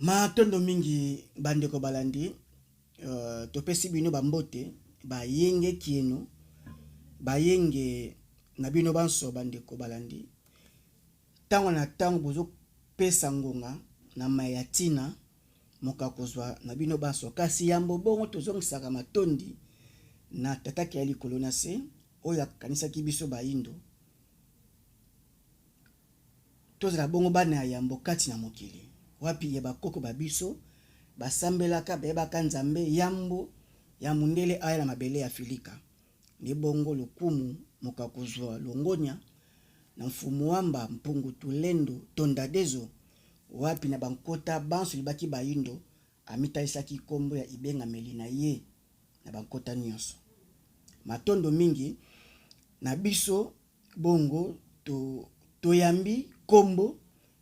Matondo mingi bandeko balandi, topesi bino ba mbote, ba yenge kieno, ba yenge na bino banso bandeko balandi. Tango na tango bozo pesa ngonga na maye ya tina moka kozwa na bino banso. Kasi yambo bongo tozongisaka matondi na Tata Kela likolo na se oyo akanisaki biso bayindo Tozala bongo bana ya yambo kati na mokili, wapi ya bakoko ba biso basambelaka, bayebaka Nzambe yambo ya mundele aya na mabele ya Afilika. Nde bongo lokumu moka kozua longonya na Mfumu Wamba Mpungu Tulendo Tondadezo, wapi na bankota banso libaki bayindo amitalisaki kombo ya ibengameli na ye na bankota nionso. Matondo mingi na biso Bongo to, toyambi kombo,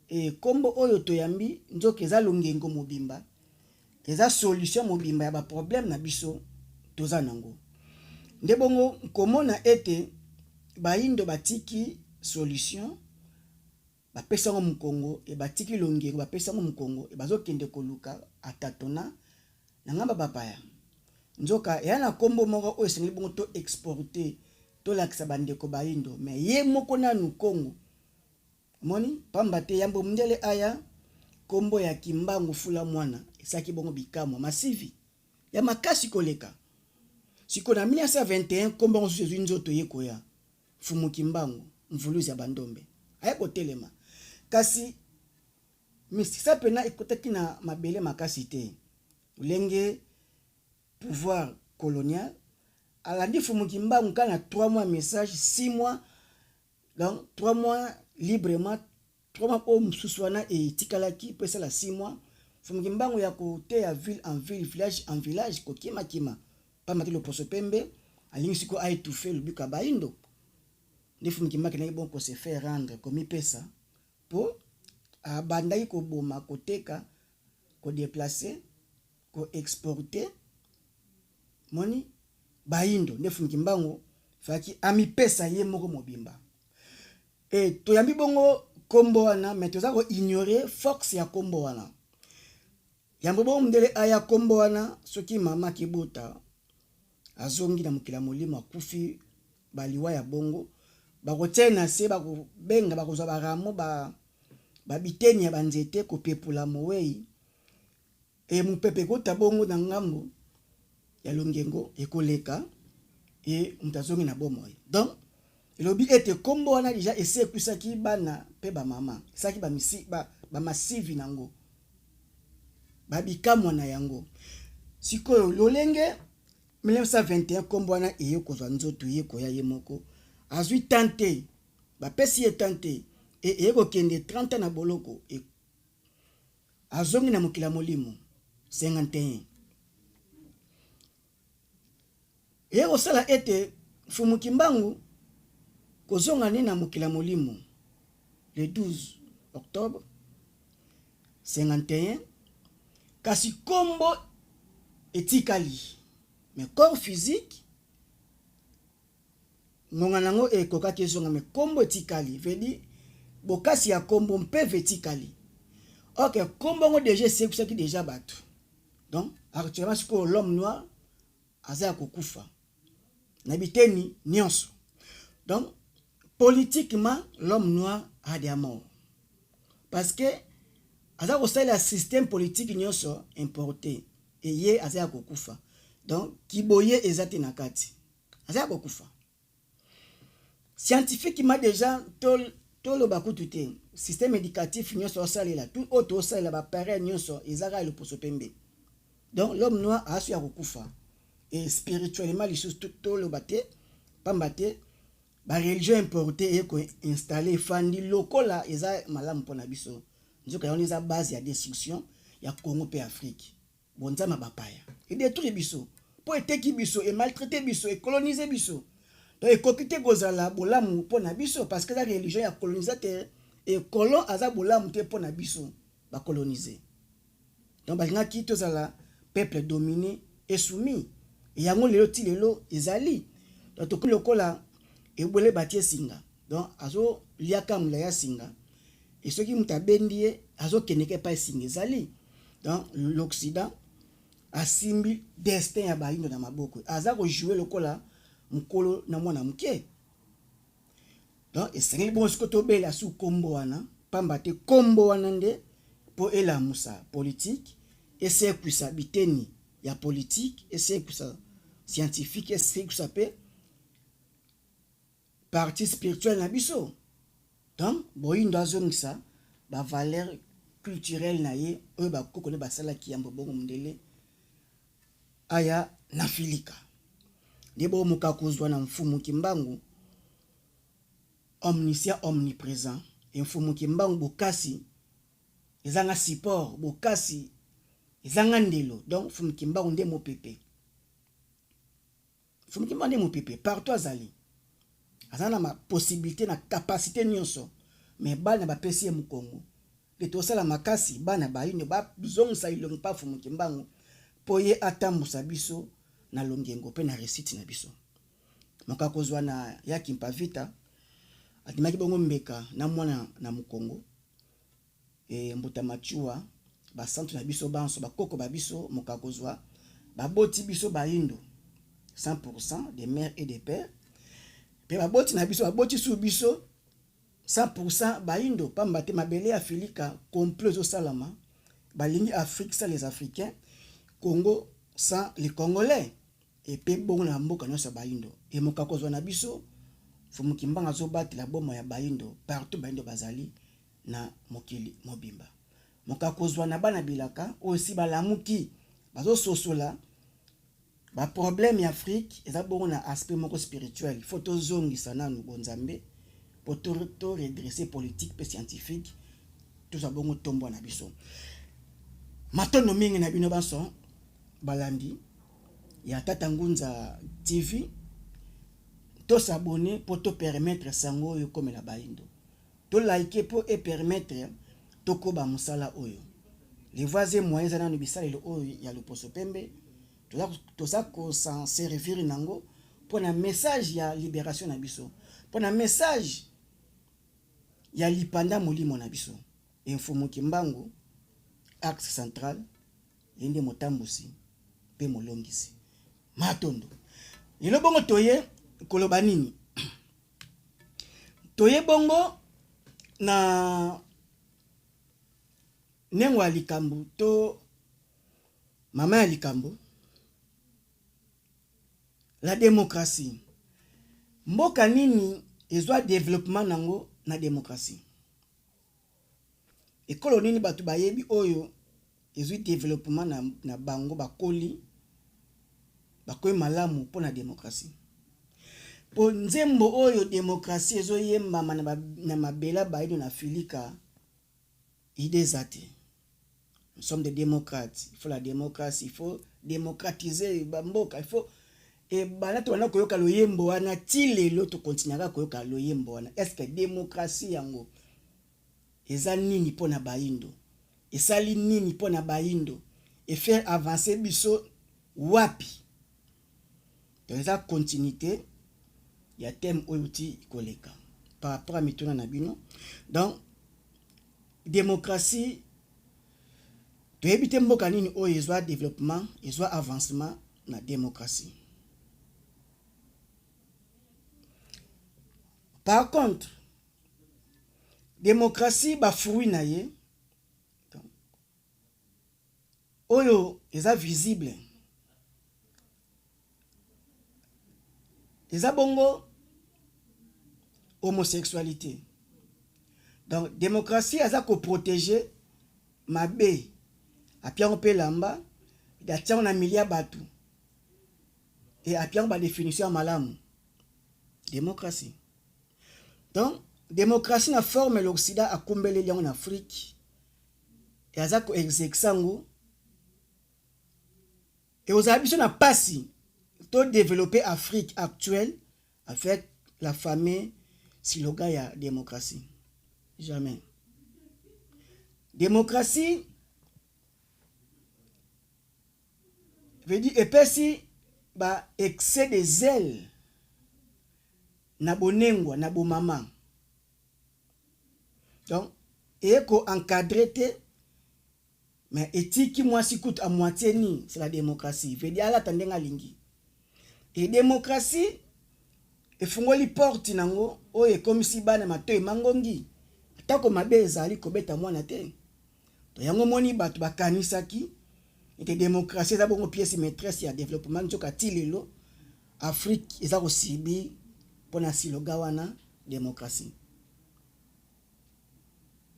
e kombo oyo toyambi nzoka eza longengo mobimba, eza solution mobimba ya ba problème na biso toza nango. Nde bongo komona ete bayindo batiki solution, bapesi yango mokongo, e batiki longengo bapesi yango mokongo, e bazokende koluka atatona na ngamba bapaya. Nzoka eya na kombo moko oyo esengeli bongo to exporter Tolakisa ba ndeko bayindo mais ye moko nanu Congo omoni pamba te yambo mundele aya kombo ya kimbangu fula mwana esalaki bongo bikamwa masivi ya makasi koleka sikoyo na 1921 kombo yango susu ezwi nzoto ye koya mfumu kimbangu mvuluzi ya bandombe aye kotelema kasi misisa pena ekotaki na mabele makasi te lolenge pouvoir colonial alandi fumu kimbangu kaka na 3 mois message 6 mois donc 3 mois librement 3 mois oyo mosusu wana etikalaki mpo esala 6 mois fumu kimbangu ya koteya ville en ville village en village kokimakima pamba te loposo pembe alingi sikoyo aetouffe lobiko ya baindo nde fumu kimbangu akendaki bongo kose faire rendre komipesa mpo abandaki koboma koteka kodeplace ko exporter moni bayindo nde Mfumu Kimbangu faki amipesa ye moko mobimba e toyambi bongo kombo wana mais toza ko ignorer force ya kombo wana yambo bongo mundele aya kombo wana soki mama akibota azongi na mokili ya molimo akufi baliwa ya bongo bakotia ye na se bakobenga bakozwa baramo ba babiteni ya banzete kopepula mowei E mopepe ekota bongo na ngambo ya longengo ekoleka e moto azongi na bomoi. Donc elobi ete kombo wana deja esekwisaki bana pe ba mama, esalaki ba misi ba, ba masivi nango ba bikamwa na yango. Sikoyo lolenge 1921 kombo wana eye kozwa nzoto ye koya ye moko azwi temps te, bapesi ye temps te e eye kokende 30 ans na boloko e Azongi na mokili ya molimo 51. Eye kosala ete Mfumu Kimbangu kozonga ne na mokili ya molimo le 12 octobre 51, kasi kombo etikali mais corps physique Ngonga na yango ekokaki ezonga mais kombo etikali veut dire bokasi ya kombo mpeve etikali ok kombo yango dejà esekwisaki dejà batu donc actuellement sikoyo l'homme noir aza ya kokufa na biteni nionso donc politiquement l'homme noir a dia mort parce que aza kosalela système politique nionso importe eye aza ya kokufa donc kiboye eza te na kati aza ya kokufa scientifiquement deja toloba kutu te système éducatif nyonso osalela tout oyo tosalela bapareil nyonso eza kaka loposo pembe donc l'homme noir asu ya kokufa et spirituellement lisusu toloba te pamba te bareligion importe eye koinstalle efandi lokola eza malamu mpo na biso nzoka yango eza base ya destruction ya congo mpe afrique Bonzambe ya bapaya e detruire biso po eteki biso, e maltraiter biso, e coloniser biso. Donc ekoki te kozala bolamu po na biso parce que eza religion ya colonisateur et colon aza bolamu te po na biso ba coloniser. Donc balingaki tozala peuple domine et soumis. Et yango lelo ti lelo ezali. Donc tokomi lokola ebwele batie singa. Donc azo liaka mulayi ya singa et soki moto abendi ye azokende ka epai singa ezali. Donc l'Occident asimbi destin ya bayindo na maboko, aza ko jouer lokola mukolo na mwana muke. Donc esengeli bongo sikoyo tobela su kombo wana, pamba te kombo wana nde po elamusa politique, esekwisa biteni ya politique, esekwisa scientifique, esekwisa pe partie spirituelle na biso. Donc boyindo azongisa ba valeurs culturelles na ye oyo bakoko ne basalaki yambo bongo mundele aya na Filika. Nde bomoka kozwa na Mfumu Kimbangu omniscient omnipresent et Mfumu Kimbangu bokasi ezanga support, bokasi ezanga ndelo. Donc Mfumu Kimbangu nde mopepe. Mfumu Kimbangu nde mopepe partout azali. Aza na ma possibilité na capacité nyonso, mais bana bapesi ye mokongo. Nde tosala makasi bana bayindo bazongisa elongi pa Mfumu Kimbangu po ye atambusa biso na longengo pe na réussite na biso. Moka kozwa na ya Kimpa Vita andimaki bongo mbeka na mwana na mokongo e mbuta machua basantu na biso banso bakoko ba biso moka kozwa baboti biso bayindo 100% des mères et des pères pe baboti na biso baboti su biso 100% bayindo, pamba te mabele ya Afrika complot ezosalama, balingi Afrique sans les Africains, Congo sans les Congolais, et pe bongo na mboka nyonso ya bayindo. E moka kozwa na biso Mfumu Kimbangu azobatela boma ya bayindo partout bayindo bazali na mokili mobimba. Moka kozwa na bana bilaka oyo si balamuki bazososola ba problème ya Afrique eza bongo na aspect moko spirituel. Il faut tozongisa nanu bonzambe po to redresser politique pe scientifique, tozwa bongo tombwa na biso. Matondo mingi na bino banso balandi ya Tata Ngunza TV, to s'abonner po to permettre sango oyo ekomela bayindo, to liker po e permettre tokoba mosala oyo. Les voies et moyens eza nanu bisalelo oyo ya loposo pembe, toza ko s'en servir nango po na message ya libération na biso, po na message ya lipanda molimo na biso. E Mfumu Kimbangu axe central, ye nde motambusi pe molongisi. Matondo. Lelo bongo toye koloba nini? Toye bongo na nengo ya likambo to mama ya likambo, la démocratie. Mboka nini ezwa développement nango na démocratie? Ekolo nini bato bayebi oyo ezwi développement na bango, bakoli bakoyi malamu mpo na démocratie? Po nzembo oyo démocratie ezoyembama na mabela bayindo na Afrika, idée eza te. Nous sommes des démocrates, il faut la démocratie, il faut démocratiser bamboka, il faut ebanda tobanda koyoka loyembo wana ti lelo tokontinuaka koyoka loyembo wana. Est-ce que démocratie yango eza nini mpo na bayindo? Esali nini mpo na bayindo? E faire avancer biso wapi? Donc eza continuité ya thème oyo euti koleka par rapport à mituna na bino. Donc démocratie toyebi te mboka nini oyo ezwa développement, ezwa avancement na démocratie. Par contre démocratie ba fruit na ye oyo eza visible eza bongo homosexualité. Donc démocratie aza ko protéger mabe, apiango pe lamba, atiango na milia batu et apiango ba définition ya malamu démocratie. Donc démocratie na forme l'Occident akumbeleli yango na Afrique et aza ko exercer yango, et ozala biso na pasi to développer Afrique actuelle avec la fameuse slogan ya démocratie. Jamais. Démocratie veut dire epesi ba excès de zèle na bonengwa na bomama. Donc eko encadrer te. Mais etiki mwasi kutu à moitié nu, c'est la démocratie. Veut dire alata ndenge alingi. Et démocratie efungoli porte nango oyo ekomisi bana matoi mangongi. Atako mabe ezali kobeta mwana te. To yango moni bato bakanisaki ete démocratie eza bongo pièce maîtresse ya développement, nzoka ti lelo Afrique eza kosubir mpona siloga wana démocratie.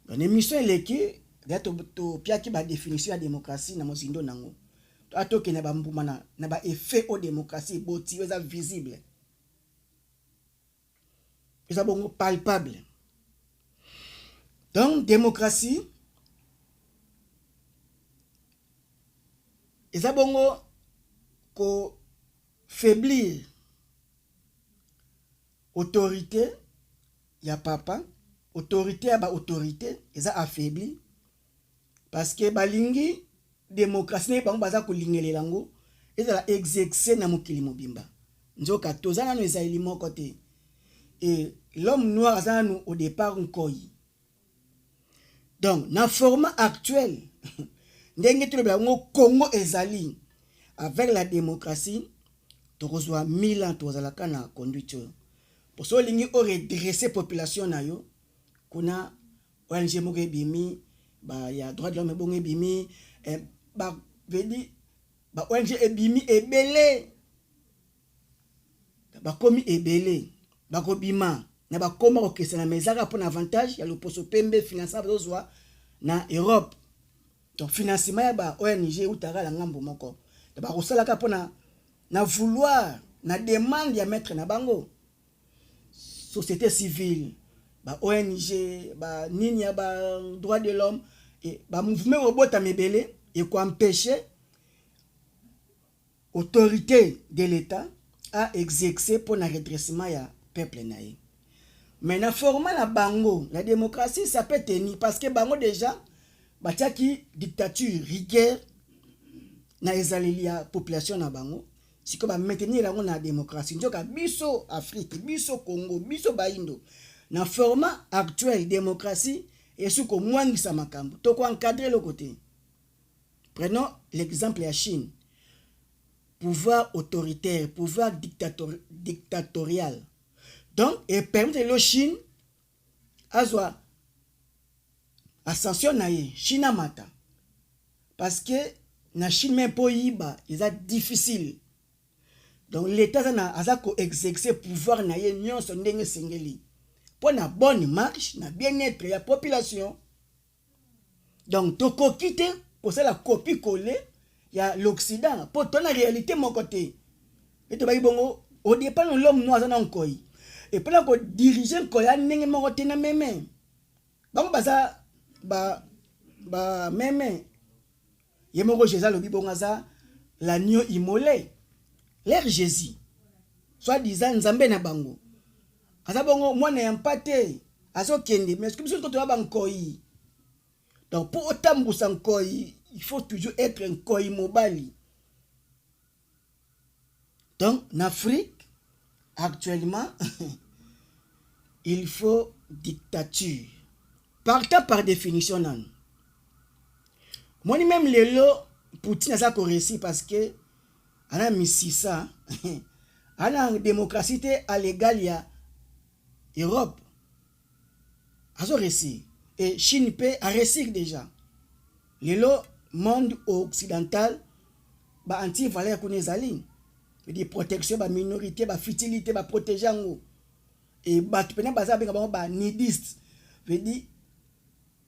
Na émission eleki deya topiaki badéfinition ya démocratie na mozindo nango. Atokende bambuma na baeffet oyo démocratie eboti, oyo eza visible, eza bongo palpable. Donc démocratie eza bongo kofaiblir autorité ya papa, autorité ya baautorité eza affaibli, parce que balingi démocratie ndenge bango baza kolingelela yango ezala exerce na mokili mobimba. Nzoka toza nano ezaleli moko te, et l'homme noir aza nano au départ nkoi. Donc na format actuel ndenge tolobela yango, Congo ezali avec la démocratie, tokozwa 1000 ans tozalaka na conduite oyo. Poso olingi oredresse population na yo, kuna ONG moko ebimi ba ya droit de l'homme, ebongo ebimi ba vedi ba ONG ebimi ebele, bakomi ebele, bakobima na bakoma kokesana, mais ezaka mpona avantage ya loposo pembe, financement bazozwa na Europe. Donc financement ya ba ONG eutaka na ngambo moko, bakosalaka mpona na vouloir na demande ya maître na bango. Société civile, ba ONG, ba nini ya ba droit de l'homme, ba mouvement obotama ebele ekoempêche autorité de l'État à exercer mpona redressement ya peuple na ye. Mais na format na bango, la démocratie, ça peut tenir, parce que bango déjà batiaki dictature, rigueur na ezaleli ya population na bango. Sikoyo bamaintenir yango na démocratie. Nzoka biso Afrique, biso Congo, biso baindo, na format actuel démocratie esi komwangisa makambo, tokoencadre eloko te. Prenons l'exemple ya Chine, pouvoir autoritaire, pouvoir dictatorial. Donc epermettre lelo Chine azwa ascension na ye, Chine amata, parce que na Chine même mpo oyiba eza difficile. Donc l'État aza na aza koexercer pouvoir na ye nyonso ndenge esengeli mpo na bonne marche, na bien-être ya population. Donc tokoki te kosala copie coller ya l'Occident mpo to na réalité moko te. E tobaki bongo au départ, no l'homme noir aza na nkoi, e mpona kodirige nkoi ya ndenge moko te na meme. Bango baza ba meme. Ye moko Jésus alobi bongo aza l'agneau immolé. Leur Jésus, soit disant Nzambe na bango, aza bongo mwana ya mpate azokende. Mais biso toya bankoi. Donc mpo otambusa nkoi, il faut toujours être nkoi mobali. Donc en Afrique actuellement, il faut dictature. Partant par définition nanu, moni même lelo Poutine aza koréussir parce que ana misisa, ana démocratie te à l'égal ya Europe, azo réussir. Et Chine mpe aréussir déjà. Lelo monde occidental, ba anti valeur kuna ezali di protection baminorité, bafutilité, baprotege yango. E bato mpena baza benga bango banudiste, veut dire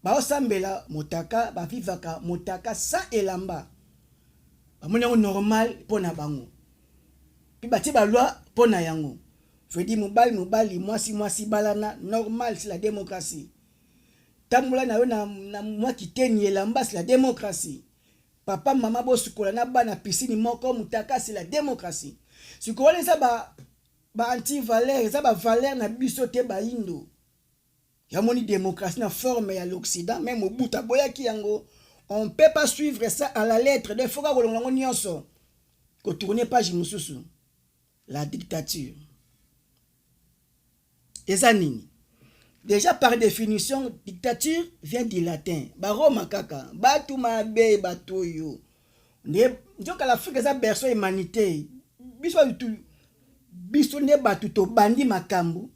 baosambela motaka, bavivaka motaka sans elamba, bamoni yango normal mpo na bango, mpe batie baloi mpo na yango. Veut dire mobali mobali, mwasi mwasi, balana normal, c'est la démocratie. Tambola na yo na mwa kiteni elamba, c'est la démocratie. Papa, mama bosukola na bana piscine moko mutaka, c'est la démocratie. Sikoyo wana eza ba anti valeur, eza bavaleur na biso te bayindo. Yamoni démocratie na forme ya l'Occident, même Mobutu aboyaki yango. On peut pas suivre ça à la lettre, donc faut kaka kolongola yango nyonso, kotourne page mosusu. La dictature eza nini? Déjà par définition, dictature vient du latin. Baroma kaka, batu mabe bato oyo. Nde nzoka l'Afrique eza berceau humanité. Biso batu biso nde bato tobandi makambo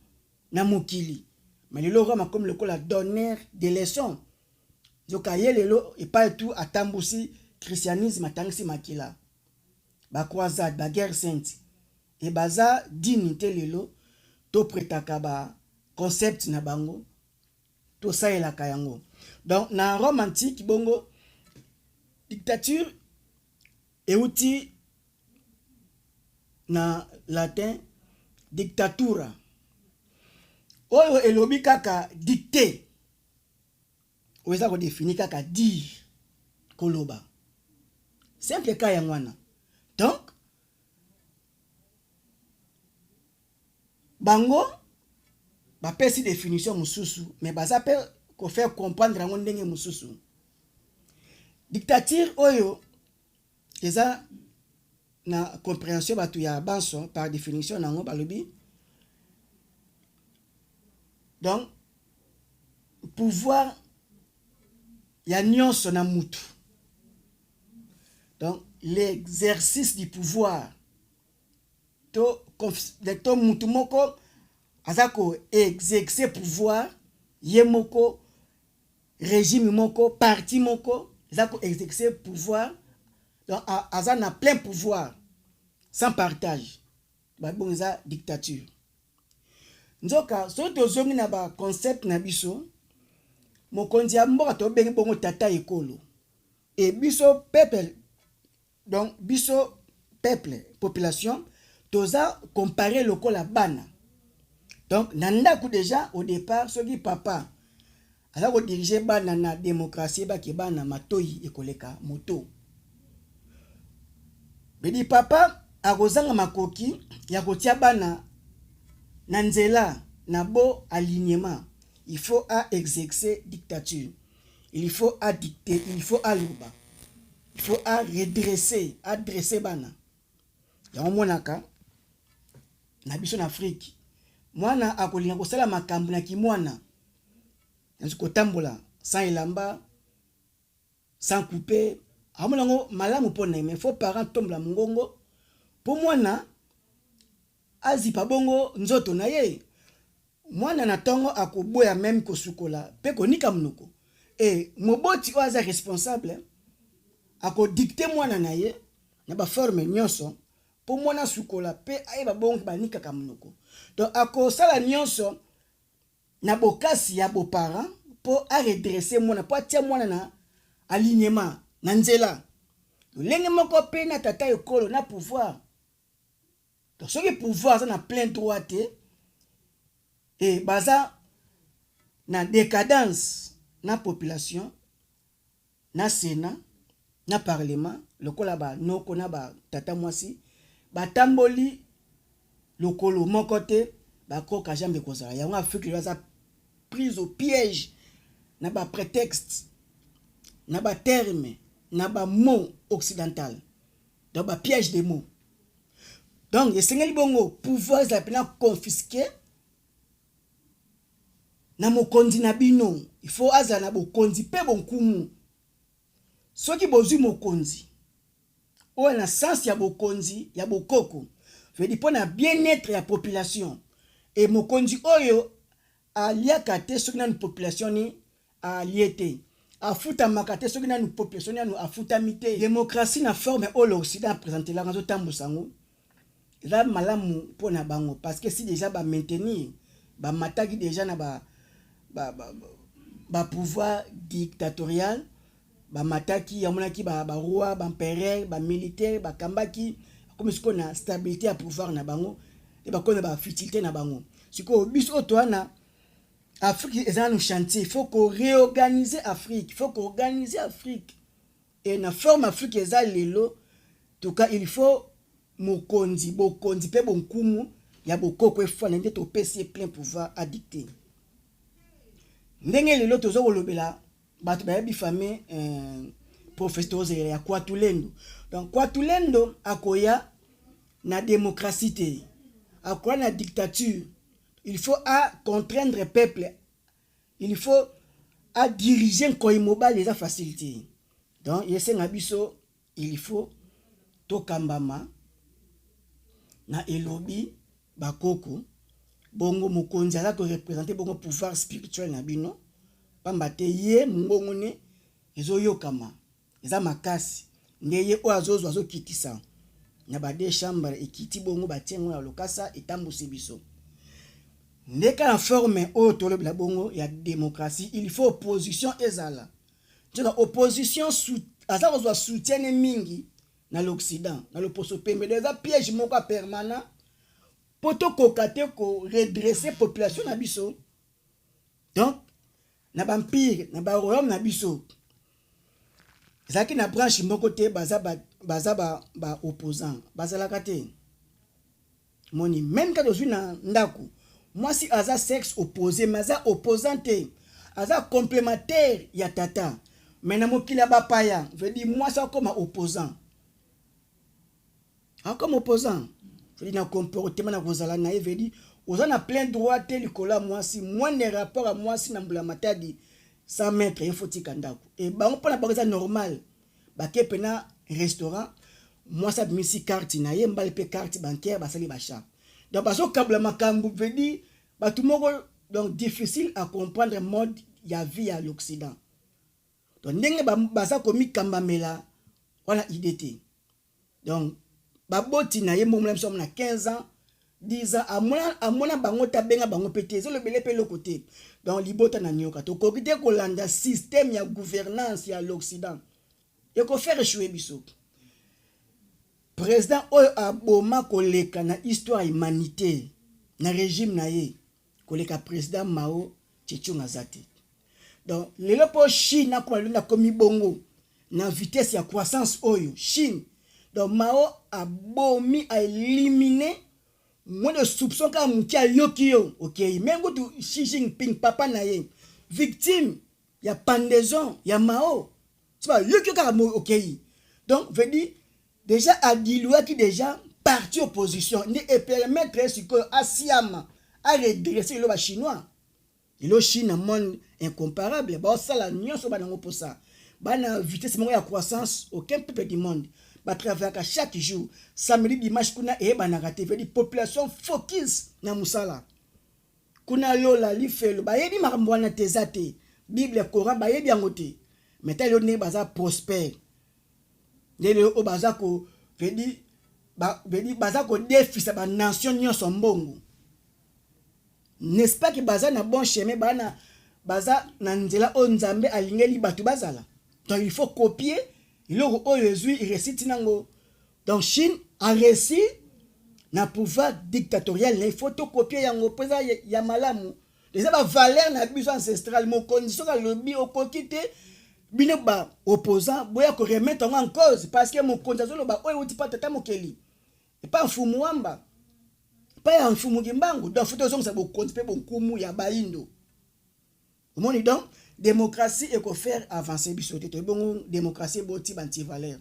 na mokili. Mais lelo Rome akomi lokola donneur de leçons. Nzoka ye lelo epai tu atambusi christianisme, atangisi makila. Ba croisade, ba guerre sainte. E baza digne te lelo topretaka ba concept na bango, tosalelaka yango. Donc na Rome antique bongo dictature euti na latin dictatura, oyo elobi kaka dicte, oyo eza kodéfinir kaka dire, koloba simple ka yango wana. Donc bango bapesi définition mosusu, mais baza mpe kofaire comprendre yango ndenge mosusu. Dictature oyo eza na compréhension bato ya banso, par définition nango balobi donc pouvoir ya nyonso na mutu, donc l'exercice du pouvoir to mutu moko aza koexercer pouvoir ye moko, régime moko, parti moko eza koexercer pouvoir, donc aza na plein pouvoir sans partage, babongo eza dictature. Nzoka soki tozongi na baconcept na biso, mokonzi ya mboka tobengi bongo tata ekolo. E biso peuple, donc biso peuple, population, toza comparé lokola bana. Donc na ndako déjà au départ, soki papa aza kodiriger bana na démocratie, ebaki bana matoi ekoleka moto. Bedi papa akozanga makoki ya kotia bana na nzela na bo alignement, il faut a exercer dictature, il faut a dicter, il faut aloba, il faut a redresser, adresser bana. Yango monaka na biso na Afrique, mwana akolinga kosala makambo na kimwana, kotambola sans elamba, sans coupe, amona yango malamu mpo na ye. Mais faut parent tombola mongongo mpo mwana azipa bongo nzoto na ye. Mwana na ntongo akoboya même kosukola mpe konika monoko. E moboti oyo aza responsable akodicter mwana na ye na baforme nyonso mpo mwana asukola mpe ayeba bongo banikaka monoko. Donc akosala nyonso na bokasi ya boparent mpo aredresser mwana, mpo atia mwana na alignement, na nzela. Lolenge moko mpe na tata ekolo na pouvoir. Donc soki pouvoir aza na plein droit te, e baza na décadence na population, na sénat, na parlement, lokola banoko na batata mwasi batamboli lokolo moko te, bakoka jambe kozala yango. Afrique lelo aza prise au piège na baprétexte, na baterme, na bamot occidental, donc bapiège de mots. Donc esengeli bongo pouvoir ezala mpenza confisqué na mokonzi na bino. Il faut azala na bokonzi mpe bonkumu. Soki bozwi mokonzi oyo na sens ya bokonzi ya bokoko, veut dire mpo na bien-être ya population, e mokonzi oyo aliaka te soki nanu population ni alie te, afutamaka te soki nanu population nanu afutami te. Démocratie na forme oyo l'Occident apresentelaka, azotambusa yango, eza malamu mpona bango, parce que si déjà bamaintenir, bamataki déjà na ba pouvoir dictatorial, bamataki, yamonaki baroi, baempereur, bamilitaire bakambaki, bakomi sikoyo na stabilité ya pouvoir na bango e bakomi na bafutilité na bango. Sikoyo biso oyo toza na Afrique, eza nanu chantier. Il faut koréorganiser Afrique, il faut koorganiser Afrique. E na forme Afrique eza lelo, tout cas il faut mokonzi, bokonzi mpe bonkumu ya bokoko efana nde topesi ye plein pouvoir adicté. Ndenge lelo toza kolobela, bato bayebi fameux prophétie tozelela ya Kwatulendo. Donc Kwatulendo akoya na démocratie te, akoya na dictature. Il faut a contraindre peuple. Il faut adirige nkoi mobali, eza facile te. Donc esenga biso, il faut tokambama na elobi bakoko. Bongo mokonzi aza koreprésenter bongo pouvoir spirituel na bino, pamba te ye mongongo ne ezoyokama, eza makasi. Nde ye oyo azozwa, azokitisa na ba deux chambre, ekiti bongo, batie yango na lokasa, etambusi biso. Nde kaka na forme oyo tolobela bongo ya démocratie, il faut opposition ezala. Nzoka opposition aza kozwa soutien mingi na l'Occident, na loposo pembe. Eza piège moko ya permanent mpo tokoka te koredresser population na biso. Donc na baempire, na baroyaume na biso, ezalaki na branche moko te baza baopposant ba bazalaka te. Moni, même kaka ozwi na ndako, mwasi aza sexe opposé, mais aza opposant te, aza complémentaire ya tata. Mais na mokili ya bapaya, veut dire mwasi akoma opposant, akoma opposant, veut dire na comportement, na kozala na ye, veut dire oza na plein droit te likolo ya mwasi. Moindre rapport ya mwasi na mbula matadi 100 mètre, ye faut tika ndako. E bango, mpona bango eza normal. Bake mpena restaurant, mwasi abimisi carte na ye, mbali mpe carte bancaire, basali bachat. Donc bazokabula makambo, veut dire bato moko. Donc difficile à comprendre mode ya vie ya l'Occident. Donc ndenge baza komikambamela wana, idée te. Donc baboti na ye mbongo biso na 15 ans, 10 ans, amona, amona bango te, abenga bango mpe te, ezolobele mpe eloko te. Donc libota na nyoka, tokoki te kolanda système ya gouvernance ya l'Occident, ekofaire échouer biso. Président oyo aboma koleka na histoire ya humanité na régime na ye koleka président Mao Tsé-Toung aza te. Donc lelo mpo Chine akoma lelo, nakomi bongo na vitesse ya croissance oyo Chine, donc Mao abomi, aélimine. Moins de soupçon kaka moke, ayoki yo, okei. Me ngutu Xi Jinping, papa na ye, victime ya pendaison ya Mao, so bayoki yo kaka, okei. Donc veut dire déjà adiluaki déjà parti opposition, nde epermettre sikoyo asiama aredresse lelo bachinois. Lelo Chine na monde incomparable, baosala nyonso banango mposa bana vitesse moko ya croissance, aucun peuple du monde. Batravaillaka chaque jour, samedi, dimanche kuna eyebanaka te. Veut dire population focus na mosala. Kuna lola, lifelo, bayebi makambo wana te, eza te. Bible, Coran, bayebi yango te. Mais tala lelo ndenge baza prospère, nde lelo oyo baza ko veut dire baza kodefisa banation nyonso mbongo, n'est-ce pas que baza na bon chemin, bana baza na nzela oyo Nzambe alingeli bato bazala? Donc il faut copier eloko oyo ezwi réussite nango. Donc Chine a réussi na pouvoir dictatorial na, il faut tocopier yango mpo eza ya malamu, eza bavaleur na biso ancestral. Mokonzi soki alobi okoki te, bino baopposant boya koremettre yango en cause, parce que mokonzi azoloba oyo euti mpa tata mokeli, epa mfumu wamba, epai ya mfumu Kimbangu. Donc faut tozongisa bokonzi mpe bonkumu ya bayindo. Omoni, donc démocratie ekofaire avancer biso te. Toyebi bongo démocratie eboti baantivaleur.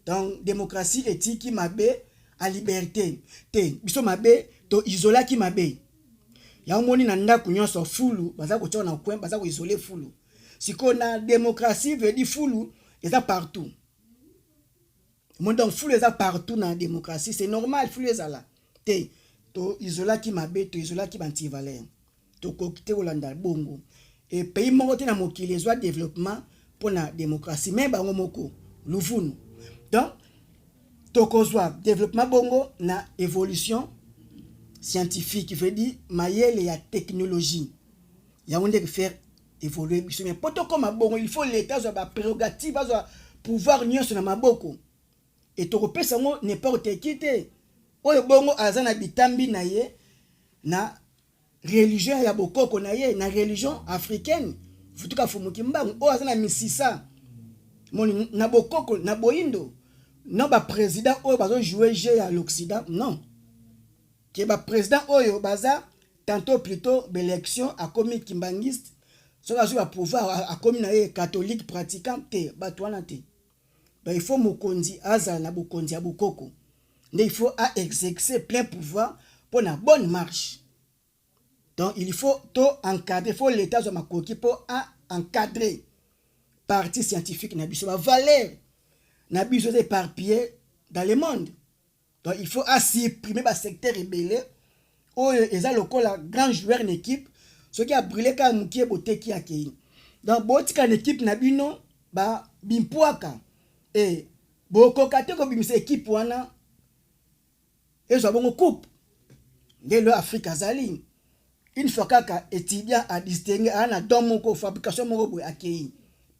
Donc démocratie etiki mabe a liberté te. Biso mabe toisolaki mabe yango. Moni, na ndako nyonso fulu baza kotia na coin, baza koisole fulu. Sikoyo na démocratie, veut dire fulu eza partout. Moni, donc fulu eza partout na démocratie, c'est normal fulu ezala te. Toisolaki mabe, toisolaki baantivaleur. Tokoki te kolanda bongo. E pays moko te na mokili ezwa développement mpona démocratie, me bango moko luvunu. Donc tokozwa développement bongo na évolution scientifique, veut dire mayele ya technologie, yango nde faire évoluer biso. Mais mpo tokóma bongo, il faut l'État azwa baprérogative, azwa pouvoir nyonso na maboko. E tokopesa yango n'importe qui te. Oyo bongo aza na bitambi na ye, na religion ya bokoko na ye, na religion africaine futuka Fumu Kimbangu, oyo aza na misisa moni na bokoko na boyindo. Non, baprésident oyo bazojoue jeu ya l'Occident, non, ke baprésident oyo baza tantôt plutôt baélection akomi kimbangiste, soki azwi bapouvoir akomi na ye catholique pratiquant te, bato wana te. Donc il faut mokonzi azala na bokonzi ya bokoko, nde il faut aexercer plein pouvoir mpo na bonne marche. Donc il faut to encadrer, faut l'État azwa makoki mpo a encadrer partie scientifique na biso, bavaleur na biso eza éparpillé dans le monde. Donc il faut asupprimer basecteur ebele oyo eza lokola grand joueur na équipe, soki abriller kaka mokie, boteki, akei. Donc botika na équipe na bino bimpwaka e bokoka te kobimisa équipe wana ezwa bongo coupe. Nde lelo Afrique azali, une fois kaka étudiant adistingue, aa na don moko, fabrication moko boye, akei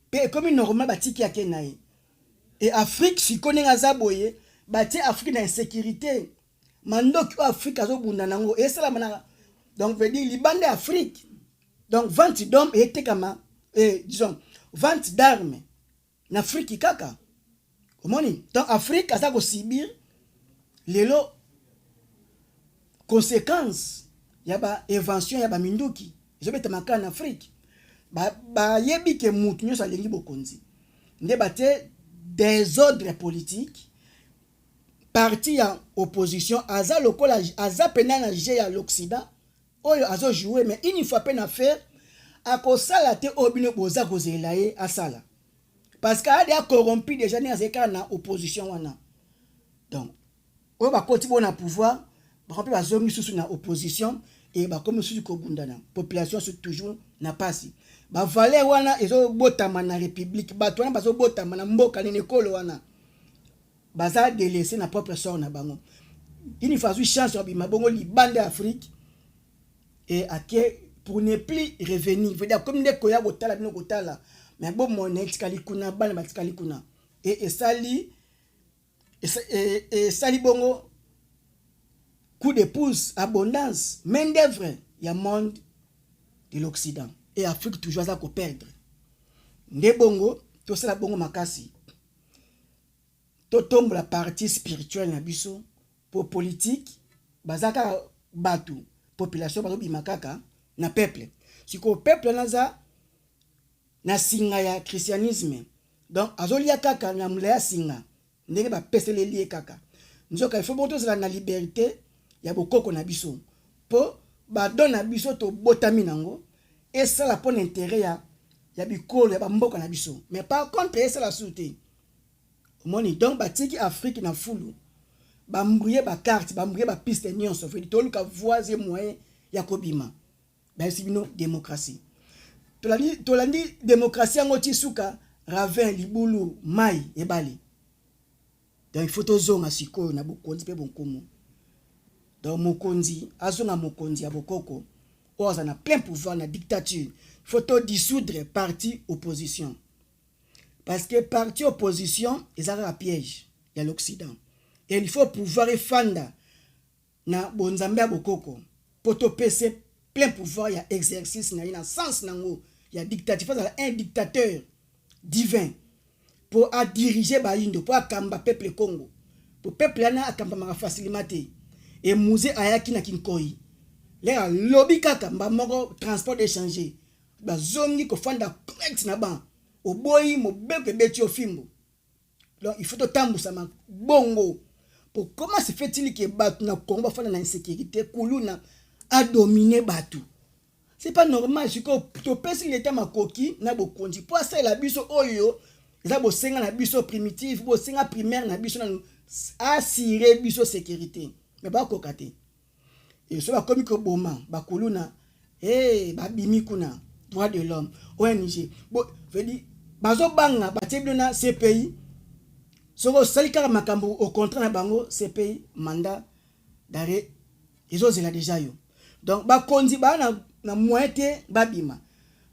mpe ekomi normal, batiki, ake na ye. E Afrique sikoyo ndenge aza boye, batie Afrique na insécurité. Mandoki oyo Afrique azobunda nango esalama na, donc veut dire, libanda ya Afrique. Donc vente d'hommes etekama, disons vente d'armes na Afrique kaka omoni. Donc Afrique aza kosubir lelo conséquence ya bainvention ya baminduki ezobetama kaka na Afrique. Bayebi ke mutu nyonso alingi bokonzi, nde batie désordre politique. Parti ya opposition aza lokola aza pena na jeu ya l'Occident oyo azojoue, mais une fois mpe na faire, akosala te oyo bino boza kozela ye asala, parce que ade acorrompi déjà ndenge azali kaka na opposition wana. Donc oyo bakoti bo na pouvoir, bako mpe bazongi susu na opposition e bakomi susu kobundana. Population so toujours na pasi. Bavaleur wana ezobotama na république, bato wana bazobotama na mboka nini, ekolo wana baza délaissé na propre sort na bango. Une fois azwi chance abima bongo libanda ya Afrique e ake pour ne plus revenir, veut dire akomi nde koya kotala bino kotala, mais bomona etikali kuna, bana batikali kuna. E esali bongo coup de pouce, abondance main d'œuvre ya monde de l'Occident, et Afrique toujours aza koperdre. Nde bongo tosala bongo makasi, totombola partie spirituelle na biso, po politique baza kaka bato, population bazobima kaka na peuple. Sikoyo peuple wana aza na singa ya christianisme, donc azolia kaka na molai ya singa ndenge bapeseleli ye kaka. Nzoka il faut bongo tozala na liberté ya bokoko na biso, mpo badon na biso tobotami nango esala mpo na intérêt ya bikolo ya bamboka na biso. Mais par contre esala su te, omoni. Donc batiki Afrique na fulu, bambrouiller bacarte, bambrouiller bapiste nyonso. Fedi toluka voies et moyen ya kobima. Bayesi bino démocratie, tolandi, tolandi démocratie yango ti suka ravin, libulu, mai ebale. Donc il faut tozonga sikoyo na bokonzi mpe bonkumu. Donc mokonzi azonga mokonzi ya bokoko oyo aza na plein pouvoir na dictature. Il faut todissoudre parti opposition, parce que parti opposition eza kaka piège ya l'Occident, et il faut pouvoir efanda na bonzambe ya bokoko mpo topese plein pouvoir ya exercice na ye na sens nango ya dictature. Azala un dictateur divin mpo adirige bayindo, mpo akamba peuple Congo, po peuple wana akambamaka facilement te. E Mzee ayaki na kinkoi lere, alobi kaka mba moko transport d'échanger, bazongi kofanda correct na ban. Oboyi mobeko, ebeti yo fimbo. Donc il faut totambusama bongo. Po comment se fait-il ke bato na Congo bafanda na insécurité, kuluna adomine bato? C'est pas normal. Sikoyo topesi leta makoki na bokonzi mpo asalela biso oyo eza bosenga na biso primitive, bosenga primaire na biso, nanu asire biso sécurité, mais bakoka te. E so bakomi koboma bakuluna, e babimi kuna droit de l'homme, ONG bo vedi bazobanga, batie bino na CPI. Soki osali kaka makambo au contraire na bango, CPI, mandat d'arrêt ezozela déjà yo. Donc bakonzi baa na moyen te babima,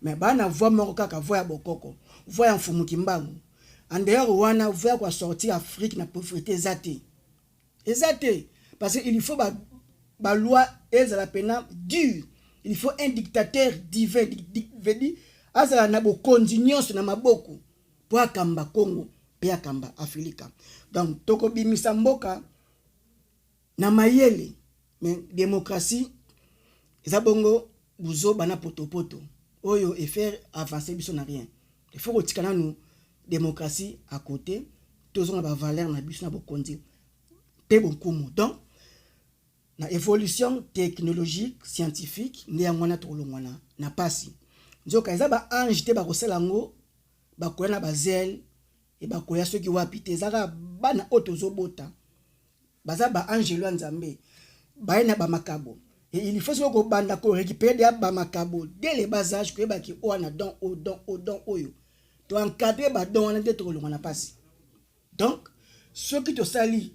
mais baa na voie moko kaka, voie ya bokoko, voie ya Mfumu Kimbangu. En dehors wana, voie ya kosortir Afrique na pauvreté eza te, eza te, parce que il faut baloi ezala pena dur. Il faut un dictateur divin, veut dire azala na bokonzi nyonso na maboko mpo akamba Congo mpe akamba Afrika. Donc tokobimisa mboka na mayele, mais démocratie eza bongo buzoba na potopoto oyo efaire avancer biso na rien. Il faut kotika nanu démocratie à côté, tozonga bavaleur na biso na bokonzi mpe bonkumu. Donc Na evolution technologique scientifique nde yango wana tokolongwa na, na pasi. Nzoka eza ba ange te bakosala yango, bakoya na ba zele e bakoya soki wapi te, eza kaka bana oyo tozobota baza ba angelo ya Nzambe, baye na ba makabo et il faut soki kobanda ko récupérer deja ba makabo dès le bas âge, koyeba ki oyo na don oyo, don oyo, don oyo, to encadrer ba don wana nde tokolongwa na pasi. Donc soki tosali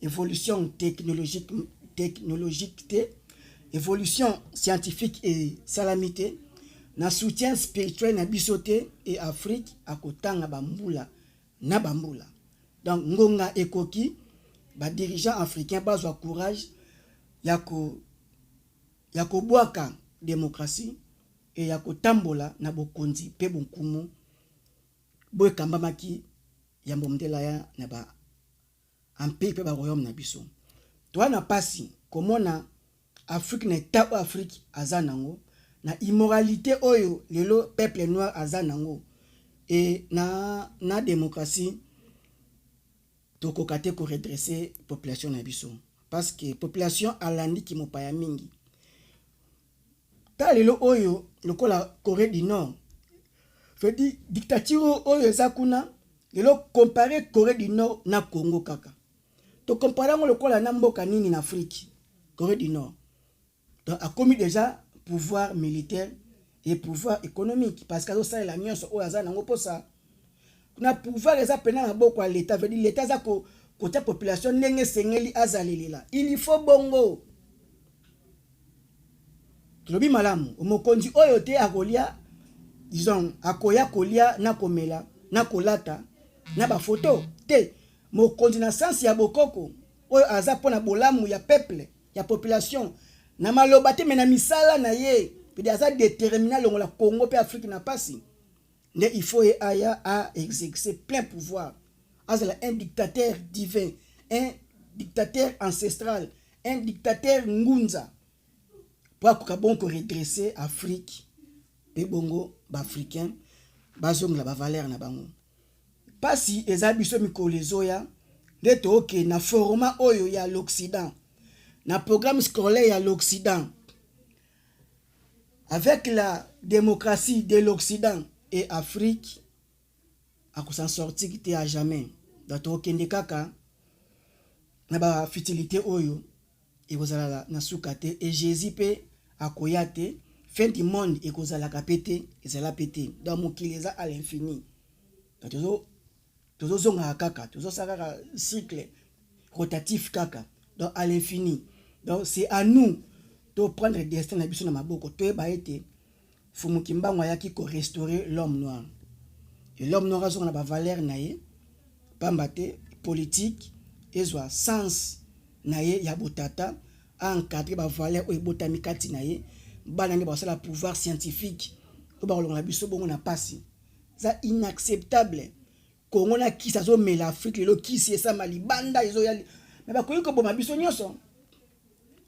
evolution technologique te, évolution scientifique esalami te na soutien spirituel na biso te, e Afrique akotanga bambula na bambula. Donc ngonga ekoki badirigeant africain bazwa courage ya kobwaka démocratie e ya kotambola na bokonzi mpe bonkumu bo ekambamaki yambo mondele ya na ba empire mpe baroyaume na biso. Toza na mpasi komona Afrique na état oyo Afrique aza nango, na immoralité oyo lelo peuple noir aza nango, e na démocratie tokoka te koredresser population na biso, parce que population alandiki mopaya mingi. Ta lelo oyo lokola Corée du Nord, veut dire dictature oyo eza kuna lelo, compare Corée du Nord na Congo kaka, tocomparer yango lokola na mboka nini na Afrique? Corée du Nord. Donc akomi déjà pouvoir militaire et pouvoir économique, parce que azosalela nyonso oyo aza nango mposa na pouvoir eza pena na maboko ya l'État. Veut dire l'État aza kotia population ndenge esengeli azalelela. Il faut bongo tolobi malamu, mokonzi oyo te akolia, disons akoya kolia na komela na kolata na bafoto te, mokonzi na sens ya bokoko oyo aza mpona bolamu ya peuple, ya population, na maloba te mais na misala na ye, pede aza déterminé alongola Congo mpe Afrique na pasi, nde il faut ye aya a exercer plein pouvoir, azala un dictateur divin, un dictateur ancestral, un dictateur ngunza, mpo akoka bongo koredresser Afrique mpe bongo baafricain bazongela bavaleur na bango. Mpasi eza biso mikolo ezoya nde tookende na format oyo ya l'Occident, na programme scolaire ya l'Occident, avec la démocratie de l'Occident, et Afrique akosan sortir te à jamais. Donc tokokende kaka na bafutilité oyo ekozala na suka te, e Jésus mpe akoya te, fin du monde ekozalaka mpe te, ezala mpe te. Donc mokili eza à l'infini, tozozongaka kaka, tozosala kaka cycle rotatif kaka, donc à l'infini. Donc c'est à nous to prendre destin na biso na maboko, toyeba ete Fumu Kimbangu ayaki korestaurer l'homme noir, et l'homme noir azonga na bavaleur na ye, pamba te politique ezwa sens na ye ya botata, aencadrer bavaleur oyo ebotami kati na ye. Bana nde basala pouvoir scientifique oyo bakolongola biso bongo na pasi. Eza inacceptable Kongo na kisi azomela Afrique lelo, kisi esama libanda ezoya, mais bakoki koboma biso nyonso.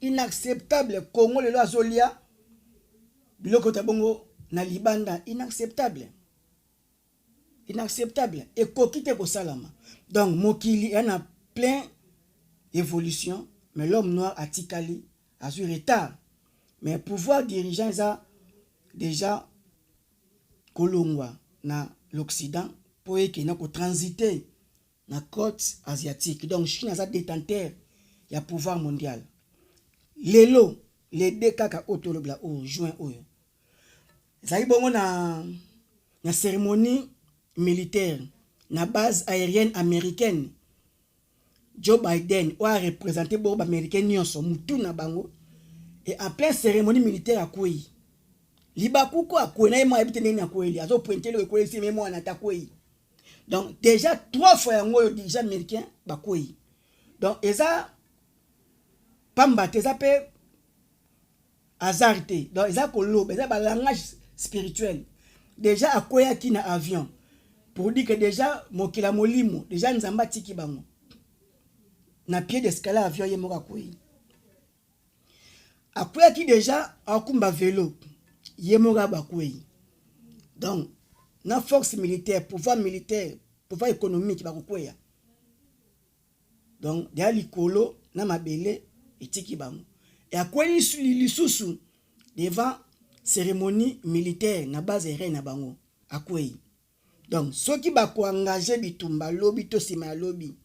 Inacceptable Kongo lelo azolia biloko ta bongo na libanda. Inacceptable, inacceptable, ekoki te kosalama. Donc mokili eya na plein évolution, mais l'homme noir atikali azwi retard. Mais pouvoir dirigeant eza déjà kolongwa na l'Occident mpo ekende kotransiter na côte asiatique. Donc Chine aza détenteur ya pouvoir mondial lelo. Le deux kaka oyo tolobela oyo, juin oyo, ezalaki bongo na cérémonie militaire na base aérienne américaine. Joe Biden oyo areprésenter bongo baaméricain nyonso, mutu na bango, et en plein cérémonie militaire akwei libakuko, akwei na ye moko ayebi te ndenge akweli, azopointer eloko ekwelisi ye mwana ata akwei. Donc déjà trois fois yango oyo dirigeant américain bakwei. Donc eza pamba te, eza mpe hasard te. Donc eza koloba, eza balangage spirituel. Déjà akweyaki na avion pour dire que déjà mokili ya molimo, déjà Nzambe atiki bango na pied d'escalier avion, ye moko akwei. Akweyaki déjà akumba vélo, ye moko bakwei. Donc na force militaire, pouvoir militaire, pouvoir économique bakokweya. Donc deya likolo na mabele. Etiki bango. E akweli lisusu devant cérémonie militaire na base aérienne na bango. Akwei. Donc soki bako engager bitumba lobi to sima ya lobi,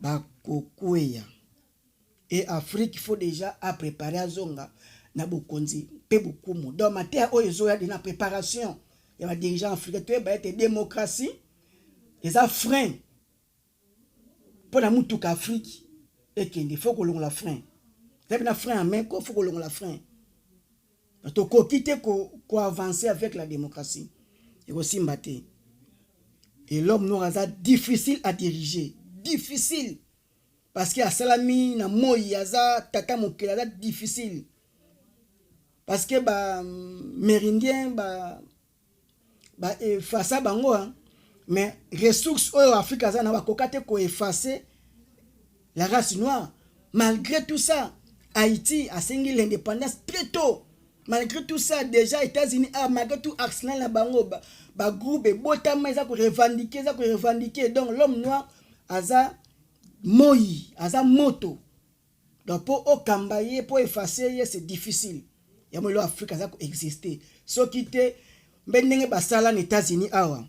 bakokweya. Et Afrique faut déjà a préparer azonga na bokonzi pe bokumu. Donc mateya oyo ezoya de na préparation ya ba dirigeants africains, toyeba ete démocratie eza frein mpo na mutuka Afrique ekende, faut kolongola frein. Eza na frein à main ko, faut kolongola frein. Tokoki te ko avancer avec la démocratie, ekosimba te. Et l'homme noir aza difficile à diriger, difficile, parce que asalami na moi, aza tata mokeli, aza difficile parce que ba mérindien ba effacer bango, hein. Mais ressources oyo Afrique aza na, bakoka te koeffacer la race noire. Malgré tout ça, Haïti asengi l'indépendance très tôt. Malgré tout ça, déjà États-Unis, ah, malgré tout arsenal na bango, bagroupe ebotama eza korevendiquer, eza korevendiquer. Donc l'homme noir aza moi, aza moto. Donc mpo okamba ye, mpo effacer ye, c'est difficile. Yango lelo Afrique aza koexister. Soki te mbe ndenge basala na États-Unis awa,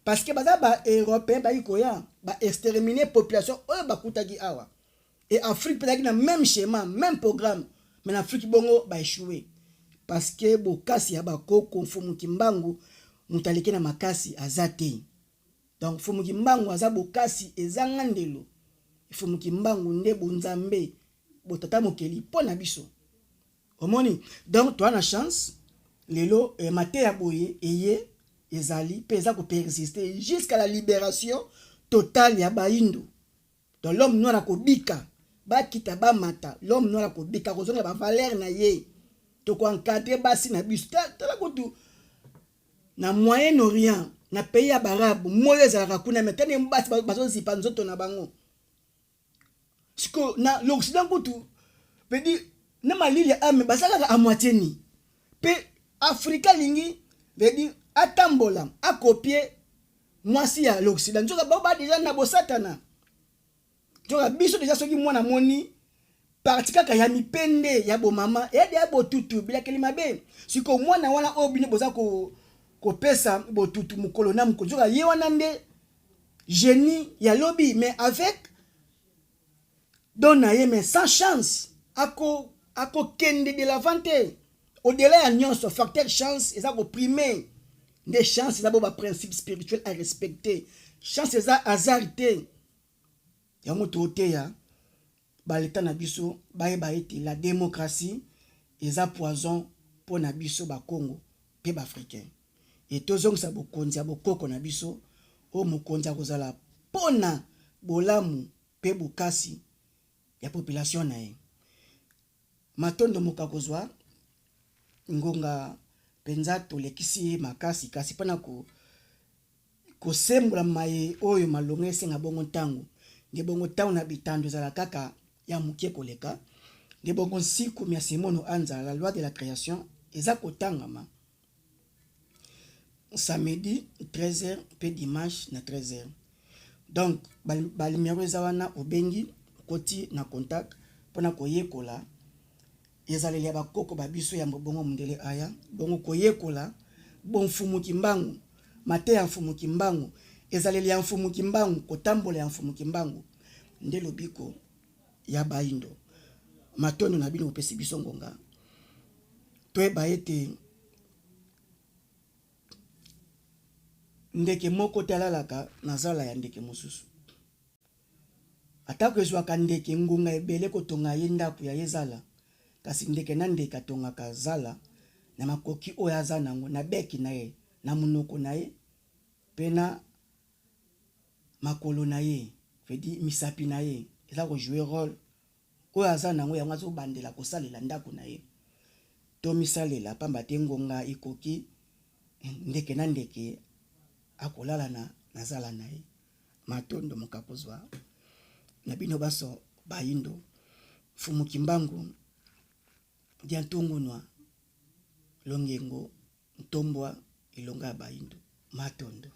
parce que baza baeuropéen, baki koya baexterminer population oyo bakutaki awa. Et Afrique mpe ezalaki na même schéma, même programme, mais na Afrique bongo baéchoué, parce que bokasi ya bakoko, Mfumu Kimbangu, moto aleki na makasi aza te. Donc Mfumu Kimbangu aza bokasi ezanga ndelo. Mfumu Kimbangu nde bonzambe, botata mokeli mpo na biso. Omoni, donc toa na chance lelo, mateya boye eye ezali mpe eza kopersister jusqu'à la libération totale ya Bayindo. Donc l'homme noir akobika, bakita bamata, l'homme noir akobika, akozonga bavaleur na ye. Tokoencadrer basi na biso. Tala kutu na Moyen Orient, na pays ya Baarabe, moyo ezalaka kuna, me tani basi bazozipa nzoto na bango. Siko na l'Occident kutu veut na malili ya ame, baza kaka à moitié ni mpe. Afrika alingi veut dire atambola, acopier mwasi ya l'Occident, nzoka bao ba déjà na bosatana. Nzoka biso déjà, soki mwana moni partie kaka ya mipende ya bomama, eyade ya botutu, bilakeli mabe. Siko mwana wana oyo bino boza kopesa botutu mokolo na mokolo, nzoka ye wana nde génie ya lobi, mais avec don na ye, mais sans chance, akokende de l'avant te. Au-delà ya nyonso, facteur chance eza koprimer. Nde chance eza bo baprincipe spirituel à respecter. Chance eza hasard te. Yango tooteya baleta na biso bayeba ete la démocratie eza poison mpo na biso Bakongo mpe Baafricain. E tozongisa bokonzi ya bokoko na biso, oyo mokonzi akozala mpona bolamu mpe bokasi ya population na ye. Matondo moka kozwa ngonga mpenza tolekisi ye makasi, kasi mpona kosembola maye oyo malonga esenga bongo ntango nde bongo ntango na bitando ezala kaka ya moke koleka. Nde bongo nsiku ya Simono Anza, la loi de la création, eza kotangama samedi 13h mpe dimanche na 13h. Donc banuméro eza wana, obengi, okoti na contact mpona koyekola ezaleli ya bakoko babiso ya bongo mondele aya, bongo koyekola bomfumu Kimbangu, mateya ya Mfumu Kimbangu, ezaleli ya Mfumu Kimbangu, kotambola ya Mfumu Kimbangu nde lobiko ya Bayindo. Matondo na bino kopesi biso ngonga. Toyeba ete ndeke moko te alalaka na zala ya ndeke mosusu. Atako ezwaka ndeke ngonga ebele kotonga ye ndako ya ye zala, kasi ndeke na ndeke atongaka zala na makoki oyo aza nango, na bec na ye, na monoko na ye mpe na makolo na ye, veut misapi na ye eza kojouer rôle oyo aza nango. Yango azobandela kosalela ndako na ye. Tomisalela, pamba te ngonga ekoki, ndeke na ndeke akolala na zala na ye. Matondo moka kozwa na bino baso Bayindo. Mfumu Kimbangu diantungunwa longengo ntombwa elonga ya Bayindo. Matondo.